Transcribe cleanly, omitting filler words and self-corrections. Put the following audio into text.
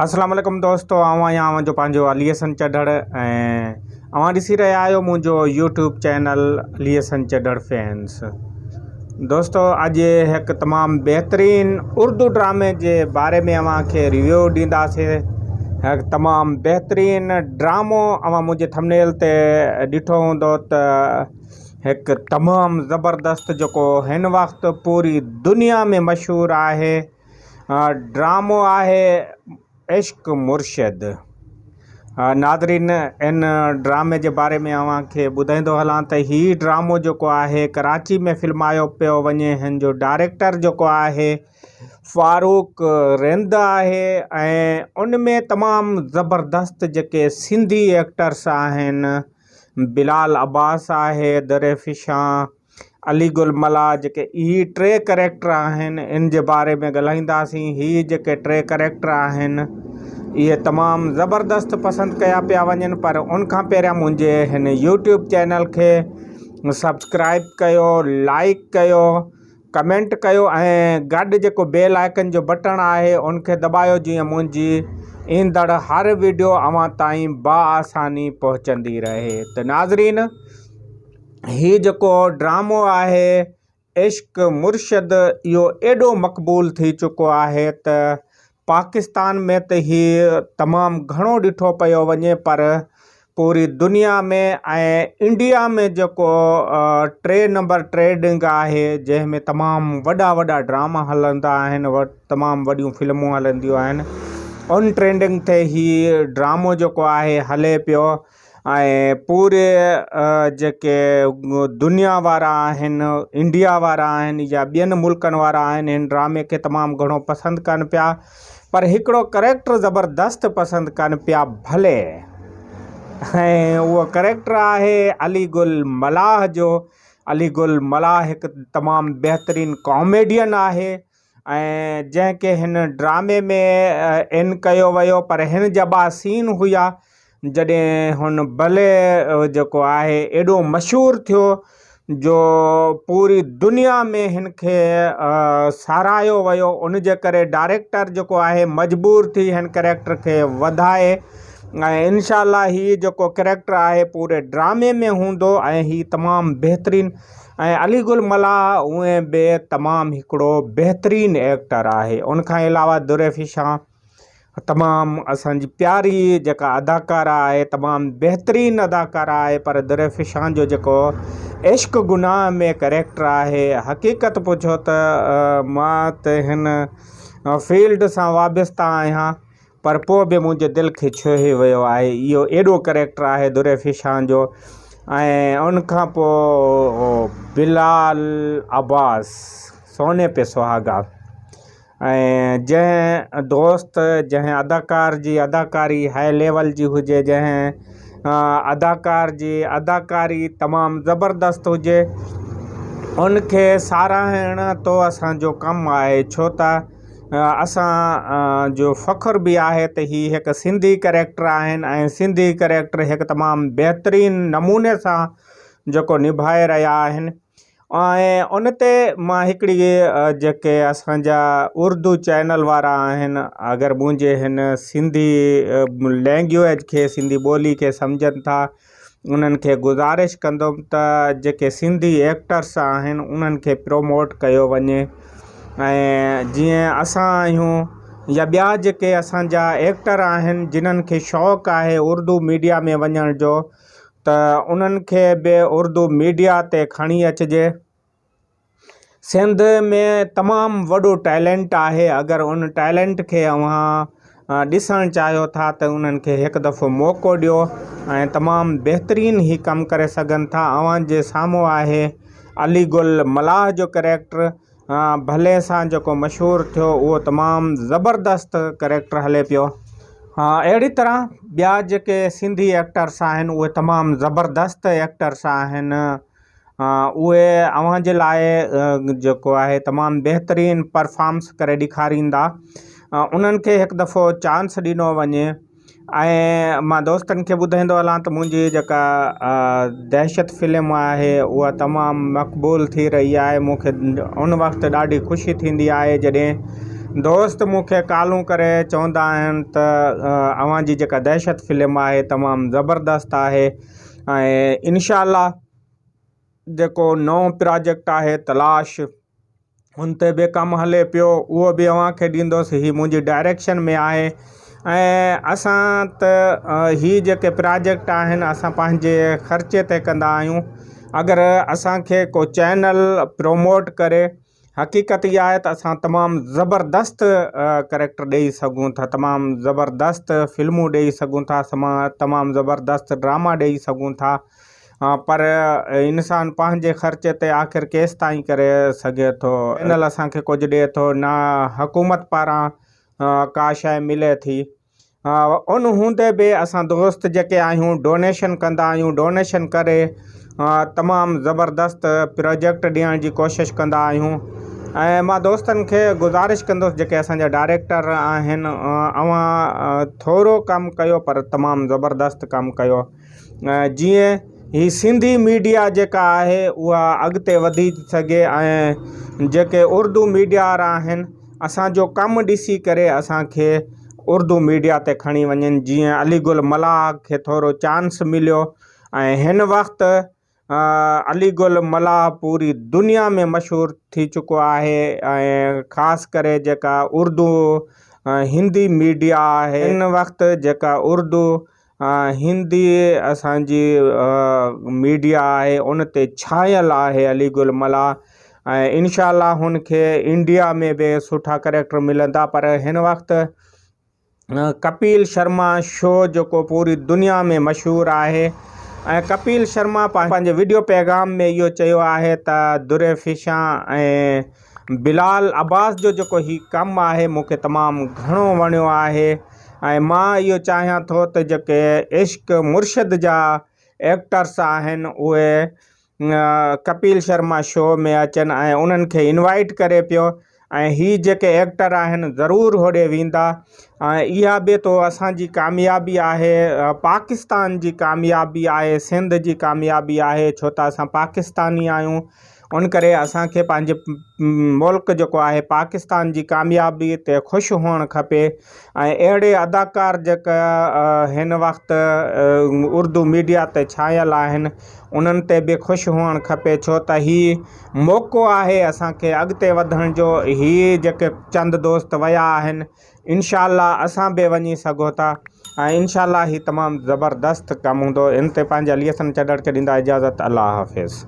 اسلام عليڪم دوستو آئون آهيان اوهان جو پنهنجو علي حسن چڍڙ ۽ اوهان ڏسي رهيا آهيو منهنجو YouTube channel Ali Hassan Chadhar fans. دوستو اڄ هڪ تمام بهترين اردو ڊرامي جي باري ۾ اوهان کي ريويو ڏينداسين. هڪ تمام بهترين ڊرامو اوهان منهنجي ٿمنيل تي ڏٺو هوندو ته هڪ تمام زبردست جيڪو هن وقت پوري دنيا ۾ مشهور آهي ڊرامو آهي عشق مرشد. ناظرين ان ڊرامي جي باري ۾ اوهان کي ٻڌائيندو هلان ته هي ڊرامو جيڪو آهي ڪراچي ۾ فلمايو پيو وڃي. هن جو ڊائريڪٽر جيڪو آهي فاروق رند آهي ۽ ان ۾ تمام زبردست جيڪي سنڌي ايڪٽرس آهن بلال عباس آهي درفشان علي گل ملاح جيڪي هي ٽي ڪريڪٽر آهن ان جي باري ۾ ڳالهائينداسين. هي جيڪي ٽي ڪريڪٽر آهن اهي تمام زبردست پسند ڪيا پيا وڃن. پر ان کان پهريان منهنجي هن يوٽيوب چينل کي سبسڪرائب ڪيو، لائڪ ڪيو، ڪمينٽ ڪيو ۽ گڏ جيڪو بيل آئيڪن جو بٽڻ آهي ان کي دٻايو جيئن منهنجي ايندڙ هر ويڊيو اوهان تائين باآساني پهچندي رهي. ته ناظرين هي جيڪو ڊرامو آهي عشق مرشد اهو ايڏو مقبول ٿي چڪو آهي ته پاڪستان ۾ ته هي تمام گهڻو ڏٺو پيو وڃي پر پوري دنيا ۾ ۽ انڊيا ۾ جيڪو ٽي نمبر ٽرينڊنگ آهي جنهن ۾ تمام وڏا وڏا ڊراما هلندا آهن تمام وڏيون فلمون هلنديون آهن ان ٽرينڊنگ تي هي ڊرامو جيڪو آهي هلي پيو. ۽ پوري جيڪي دنيا وارا آهن انڊيا وارا آهن يا ٻين ملڪن وارا آهن هن ڊرامي کي تمام گهڻو پسند ڪن پيا پر هڪڙو ڪريڪٽر زبردست پسند ڪن پيا ڀلي ۽ اهو ڪريڪٽر آهي علي گل ملاح جو. علي گل ملاح هڪ تمام بهترين ڪاميڊين آهي ۽ جنهن کي هن ڊرامي ۾ ان ڪيو ويو پر هن جا ٻه سين هيا جڏهن هن بلي جيڪو آهي ايڏو مشهور ٿيو جو پوري دنيا ۾ هن کي ساراهيو ويو ان جي ڪري ڊائريڪٽر جيڪو آهي مجبور ٿي هن ڪريڪٽر کي وڌائي ۽ انشاء الله هي جيڪو ڪريڪٽر آهي پوري ڊرامي ۾ هوندو ۽ هي تمام بهترين ۽ علي گل ملاح هونئن به تمام هڪڙو بهترين ايڪٽر آهي. ان کان علاوه درفشان تمام اسان جي پياري جيڪا اداڪارا آهي تمام بهترين اداڪارا آهي پر درفشان جو جيڪو عشق گناهه ۾ ڪريڪٽر آهي حقيقت پڇو ته مان ته هن فيلڊ سان وابسته آهيان پر پوء به منهنجي دل کي ڇهي ويو آهي. اهو ايڏو ڪريڪٽر آهي درفشان جو ۽ ان کان پوء بلال عباس سوني پي سهاگا ۽ جنهن دوست جنهن اداڪار جي اداڪاري هاء ليول جي هجي جنهن اداڪار جي اداڪاري تمام زبردست هجي ان کي ساراهڻ تو اسان جو ڪم آهي ڇو ته اسان جو فخر به آهي ته هي هڪ سنڌي ڪريڪٽر آهن ۽ سنڌي ڪريڪٽر هڪ تمام بهترين نموني سان جيڪو نڀائي رهيا آهن ۽ ان تي مان هڪڙي جيڪي اسان جا اردو چينل وارا آهن اگر منهنجي هن سنڌي لينگويج کي سنڌي ٻولي کي سمجهن ٿا انهن کي گذارش ڪندم ته جيڪي سنڌي ايڪٽرس آهن انهن کي پروموٽ ڪيو وڃي ۽ جيئن اسان آهيون يا ٻيا جيڪي اسان جا ايڪٽر آهن جنهن کي شوق آهي اردو ميڊيا ۾ وڃڻ جو ته انهن کي به اردو ميڊيا تي کڻي اچجي. سنڌ ۾ تمام وڏو ٽيلنٽ آهي اگر ان ٽيلنٽ کي اوهان ڏسڻ چاهيو ٿا ته انهن کي هڪ دفعو موقعو ڏيو ۽ تمام بهترين هي ڪم ڪري سگهن ٿا اوهان جي سامهون آهي علي گل ملاح جو ڪريڪٽر ڀلي سان جيڪو مشهور ٿيو اهو تمام زبردست ڪريڪٽر هلي پيو اهڙي طرح ٻيا جيڪي سنڌي ايڪٽرس آهن اهي تمام زبردست ايڪٽرس آهن. اهي اوهان جي لاء جيڪو آهي تمام بهترين پرفارمس ڪري ڏيکاريندا انهن کي هڪ دفعو چانس ڏنو وڃي ۽ مان دوستن کي ٻڌائيندو هلان ته منهنجي جيڪا دهشت فلم آهي اها تمام مقبول ٿي رهي آهي مون کي ان وقت ڏاڍي خوشي ٿيندي آهي جڏهن دوست مون کي ڪالون ڪري چوندا آهن ته اوهان جي جيڪا دهشت فلم آهي تمام زبردست آهي ۽ انشاء الله جيڪو نئون پراجيڪٽ آهي تلاش ان تي به ڪم هلي پيو اهو به اوهان کي ڏيندس هي منهنجي ڊائريڪشن ۾ آهي ۽ اسان ته هي جيڪي پراجيڪٽ آهن اسان پنهنجي خرچي تي ڪندا آهيون اگر اسانکي ڪو چينل پروموٽ ڪري حقيقت اها آهي ته اسان تمام زبردست ڪريڪٽر ڏيئي سگهون ٿا تمام زبردست فلمون ڏيئي سگهون ٿا تمام زبردست ڊراما ڏيئي سگهون ٿا پر انسان پنهنجي خرچي تي آخر ڪيستائين ڪري سگهي ٿو. چينل اسان کي ڪجهه ڏئي ٿو نه حڪومت پاران ڪا شيء ملي ٿي. ان هوندي به اسان دوست جيڪي آهيون ڊونيشن ڪندا آهيون ڊونيشن ڪري تمام زبردست پروجيڪٽ ڏيڻ جي ڪوشش ڪندا آهيون ۽ مان دوستن کي گذارش ڪندس جيڪي اسان جا ڊائريڪٽر آهن اوهان ٿورو ڪم ڪيو پر تمام زبردست ڪم ڪيو. جيئن هي سنڌي ميڊيا جيڪا آهي اها اڳتي وڌي سگهي ۽ جيڪي اردو ميڊيا وارا آهن اسانجو ڪم ڏسي ڪري اسانکي اردو ميڊيا تي کڻي وڃن جيئن علي گل ملاح کي ٿورو چانس مليو ۽ هن وقت علي گل ملاح پوري دنيا ۾ مشهور ٿي چڪو آهي ۽ خاص ڪري جيڪا اردو هندي ميڊيا آهي هن وقت جيڪا اردو هندي اسانجي ميڊيا آهي ان تي ڇانيل آهي علي گل ملاح ۽ انشاء الله هن کي انڊيا ۾ به سٺا ڪريڪٽر ملندا پر هن وقت ڪپيل شرما شو جيڪو پوري دنيا ۾ مشهور آهي ۽ ڪپيل شرما پنهنجي وڊيو پيغام ۾ اهو چيو آهي ته در فشان ۽ بلال عباس جو جيڪو هي ڪم آهي مون کي تمام گهڻو وڻيو آهي ۽ مان اهو چاهيان ٿو ته جيڪي عشق مرشد جا ايڪٽرس آهن اهي ڪپيل شرما شو ۾ اچن ۽ انهن کي انوائيٽ ڪري پيو ۽ هي جيڪي ايڪٽر آهن ضرور هوڏي ويندا ۽ اها به تو اسان جي ڪاميابي آهي پاڪستان جي ڪاميابي آهي سنڌ جي ڪاميابي آهي ڇو ته اسان پاڪستاني آهيون ان ڪري اسان کي پنهنجي ملڪ جيڪو آهي پاڪستان جي ڪاميابي تي خوش هئڻ کپي ۽ اهڙي اداڪار جيڪا هن وقت اردو ميڊيا تي ڇانيل آهن انهن تي به خوش هئڻ کپي ڇو ته هي موقعو آهي اسان کي اڳتي وڌڻ جو هي جيڪي چند دوست ويا آهن انشاء الله اسان به وڃي سگهو ٿا ۽ انشاء الله هي تمام زبردست ڪم هوندو ان تي پنهنجي علي حسن چڍڙ کي ڏيندا اجازت الله حافظ.